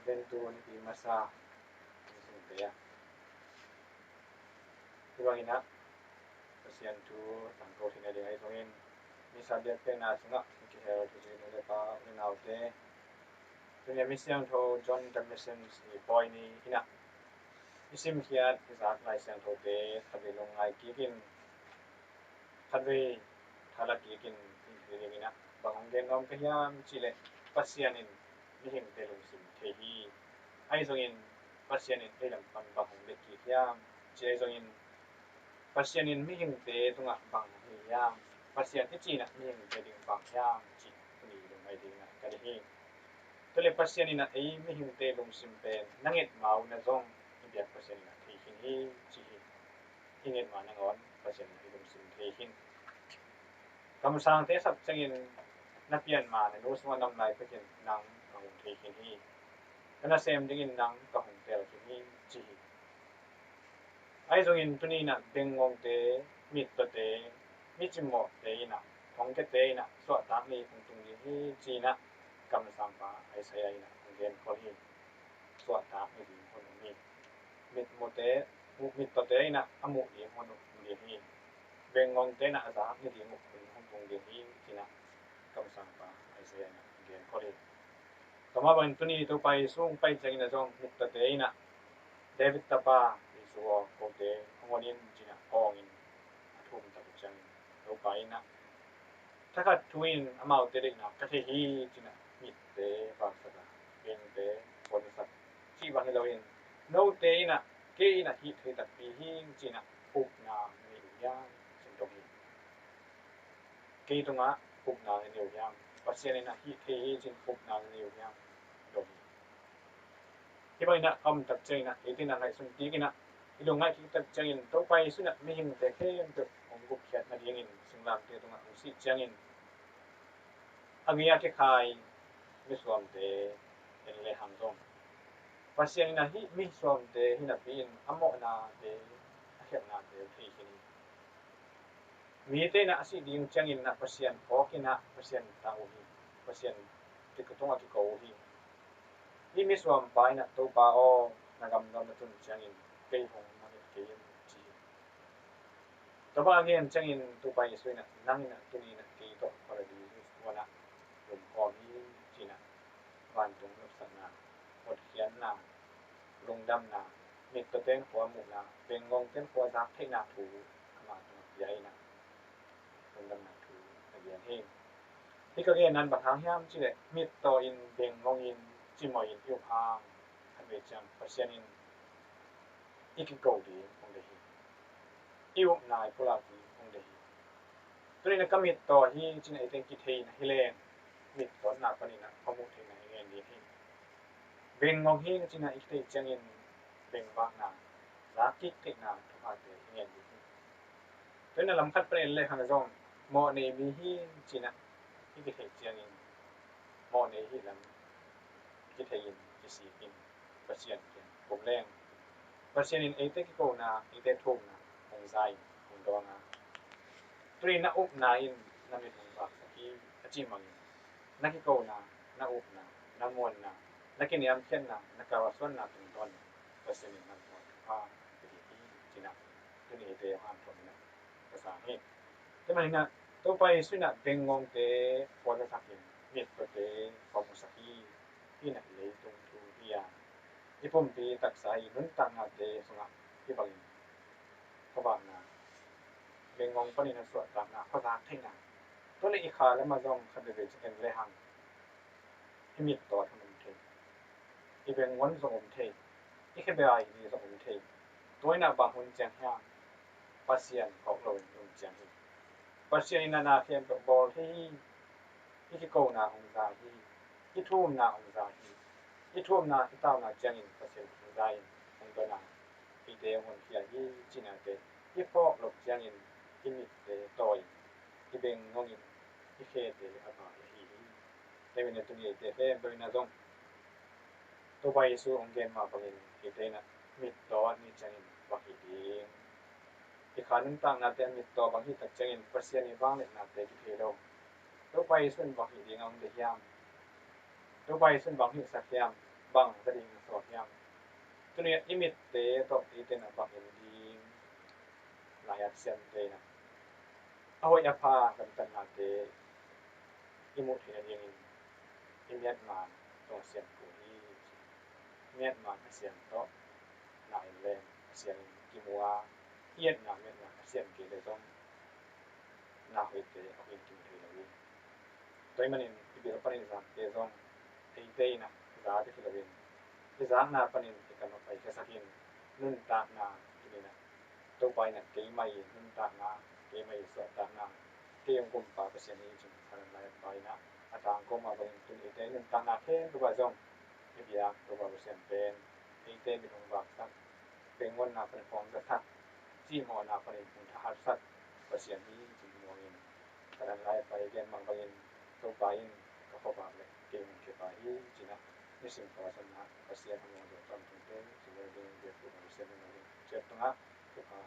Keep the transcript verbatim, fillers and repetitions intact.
Advent tu nipi masa insungte ah, hih bangin ah Pasian thu tangko theihna ding ahi zongin, Missa biakpiakna sungah kihel thuci nu le pa, u le naute, tuni a Misiangtho John the Missionary pawi ni in ah i simkhiat i zak Lai Siangthote khatvei lungngai kikin, khatvei thala kikin i hih dingin ah, bang hong gen nuam ka hiam cih leh, Pasian in mihingte lungsim thei hi. Ahi zongin Pasian in ei lam pan bang hong bia kik hiam cih ahi zongin, Pasian in mihingte tungah bang hong hi hiam, Pasian i cih in ah mihingte ding bang hiam cih tuni lungngai dingin ah ka deih hi. Tua leh Pasian in ah ei mihingte lungsim pen na nget ma uh na zong i biak Pasian in ah thei khin hi, ci hi. I nget ma nangawn Pasian in ah i lungsim thei khin. Kamsangte sap ciangin na pian ma na nu sungah na om lai pekin nang ka hong thei khin hi. Ka nasem dingin nang ka hong tel khin hi, ci hi. Ahi zongin tuni in ah bengngongte, mittawte, mi cimawhte in ah, thongkiate in ah suahtak ni hong tung ding hi, ci-in ah kamsangpa Isaiah in ah hong genkhol hi. Suahtak ni ding hun om hi. Mitmute, mittawte in ah a muh ding hun om ding hi. Bengngongte in ah a zak ni ding hun hong tung ding hi, ci-in ah kamsangpa Isaiah in ah hong genkhol hi. Tua mah bangin tuni Topa Jesu hong pai ciangin ah zong mittawte in ah, David tapa Jesu aw, kote hong hon in, ci-in ah awng in a thum tak uh ciangin, Topa in ah, thakhat thu in amaute deihna ka thei hi, ci-in ah mitte vaksak a, bengte puansak cih bang hi loin, note in ah kei in ah hih thei takpi hi, ci-in ah upna na nei uh hiam, ci-in dong hi. Kei tungah upna na nei uh hiam? Pasian in ah hih thei hi, ci-in upna na nei uh hiam? Dong hi. Hih bangin ah a om tak ciangin ah, eite in ah ngaihsun kik in ah, i lungngaih kik tak ciangin, Topa Jesu in ah mihingte khempeuh hong gupkhiat nadingin singlamteh tungah hong sih ciangin, a gei-a kikhai misuamte en le hang zong, Pasian in ah hih misuamte hi napi-in a mawhnate, a khialhnate thei khin hi. Mite in ah a sih ding ciangin ah Pasian phawk in ah Pasian tang uh hi. Pasian kiko tungah kiko uh hi. Hih misuampa in ah, Topa aw, na gam nuam na tun ciangin kei hong mang kei in, ci hi. Tua bang a gen ciangin Topa Jesu in ah, nang in ah tuni in ah kei tawh Paradis huan ah lumkhawm hi, ci-in ah vantung nopsakna, hotkhiatna, lungdamna, mittawte in khua muhna, bengngongte in khua zak theihna thu amah tungah pia in ah lungdamna thu a gen hi. Hih ka genna in bang hang hiam cih leh, mittaw in, bengngong in, cimawh in i up hang, khatvei ciang Pasian in i kiko ding hong deih hi. I upna i pulak ding hong deih hi. Tuni in ah ka mittaw hi, ci-in ah eite in kitheihna hi leng, mittawtna panin ah ka muh theihna i ngen ding hi. Bengngong hi, ci-in ah i kitheih ciangin bengvakna, zak kik theihna thuphate i ngen ding hi. Tua in ah lam khat pan en le hang zong, mawhnei mi hi, ci-in ah i kitheih ciangin, mawhnei hi lam i kitheih in kisik in Pasian kiang kum leng, Pasian in eite kikona, eite thumna hong za in hong dawn a, tuni na upna in na mit hong vaksak hi, a cih bangin, na kikona, na upna, na muanna, na kiniamkhiatna, na kalsuanna tungtawn in Pasian in na muan thupha pia hi, ci-in ah tuni eite hanthawn in ah ka sang hi. Tua manin ah Topa Jesu in ah bengngongte khua zasak in, mittawte khua musak hi. Hih in ah leitung thu hi a, i pumpi taksa, i nuntaknate sungah hih bangin khuavakna, bengngong panin a suahtakna, khuazak theihna, tua leh i kha lamah zong khat veivei ciang en le hang, i mittaw hun om thei, i bengngong zong om thei, i khebai zong om thei. Tua in ah bang hun ciang hiam? Pasian phawk loin i om ciang hi. Pasian in a na khempeuh bawl thei hi. I kikona hong za hi. I thumna hong za hi. I thumna, i tauna ciangin Pasian hong za in hong dawn a, eite hong honkhia hi, ci-in ah te i phawk loh ciangin i mitte tawi in, i bengngong in, i khete a vak ahi hi. Tua manin ah tuni eite khempeuh in ah zong Topa Jesu hong gen mah bangin eite in ah mittaw ni ciangin vak hi ding. I kha nuntaknate a mittaw bang hih tak ciangin Pasian i vangliatnate kithei lo. Topa Jesu in bang hih ding a hong deih hiam? Topa Jesu in bang hihsak hiam? bang za ding a sawt hiam? Tuni-a i mitte tawh eite in a bang en ding lai-at siamte in a hoih a pha gamtatnate i muh theih nadingin i miatman tawh a siam kul hi. Miatman a siam tawh na en leng a siam in kimu a, i etna miatman a siam kei leh zong na hoihte a hoih in kimu thei lo hi. Tua ahih manin i bil panin zangte zong eite in a zate hi loin i zakna panin i kam a paikhiasak in nuntakna in a Topa in a keimah i nuntakna, keimah i suahtakna, kei hong kumpa Pasian hi cin Kha Dang Lai Pa in a tangko mah bangin tun eite nuntakna khempeuh ah zong i biak Topa Pasian pen eite mit hong vaksak, penghuanna panin hong zasak, cihmawhna panin hong thahatsak Pasian hi cin muangin Kha Dang Lai Pa i gen mah bangin Topa in ka khuavak le kei hong khia pa hi cin a nisim thawhsakna Pasian a muang deuh tawntung te cin le ding biak Topa Pasian in a ding ciat tungah thupha